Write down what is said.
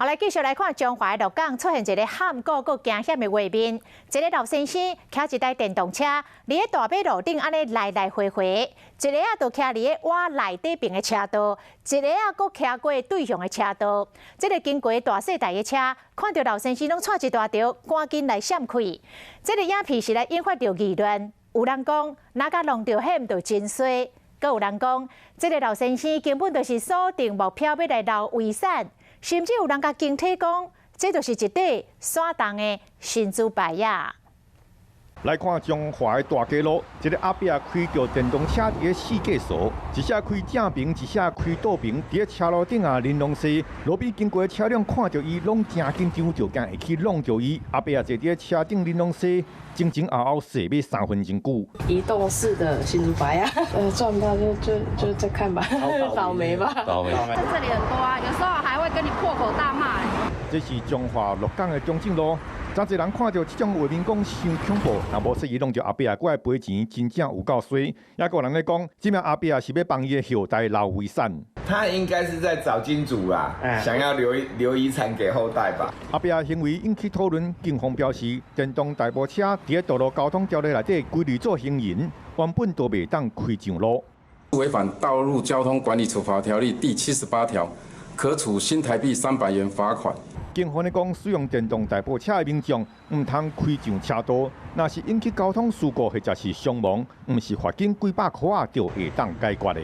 好，來繼續來看彰化的鹿港出現一个罕見閣驚險的畫面，一个老先生騎一台電動車，佇咧大馬路頂按呢來來回回，一个啊就騎佇咧倚內底爿的車道，一个啊閣騎過對向的車道。這个經過大細台的車，看著老先生攏掣一大條，趕緊來閃開。這个影片是來引發著議論，有人講若共弄著險就真衰，閣有人講這个老先生根本就是鎖定目標欲來留遺產。甚至有人共警惕講，這就是一塊散動的神主牌仔。來看彰化的大家路，一个阿伯開著電動車佇咧四界踅，一下開正爿，一下開倒爿，佇咧車路頂啊玲瑯踅，路邊經過的車輛看著伊攏誠緊張，就驚會去挵著伊。阿伯坐佇咧車頂玲瑯踅，前前後後踅欲3分鐘久。移動式的神主牌啊，撞到就再看吧，倒霉吧。倒霉。在這裡很多啊，有時候還會跟你破口大罵。這是彰化鹿港的中正路，真濟人看著這種畫面，講傷恐怖。若無細意弄著阿伯閣愛賠錢，真正有夠衰。也閣有人咧講，這名阿伯是欲幫伊的後代留遺產。他應該是在找金主啦，想要留遺產給後代吧。阿伯行為引起討論，警方表示，電動代步車佇咧道路交通條例內底規例做行人，原本都袂當開上路。違反道路交通管理處罰條例第78條，可處新台幣300元罰款。警方咧講，使用電動代步車的民眾毋通開上車道，若是引起交通事故或者是傷亡，毋是罰金幾百箍仔就會當解決的。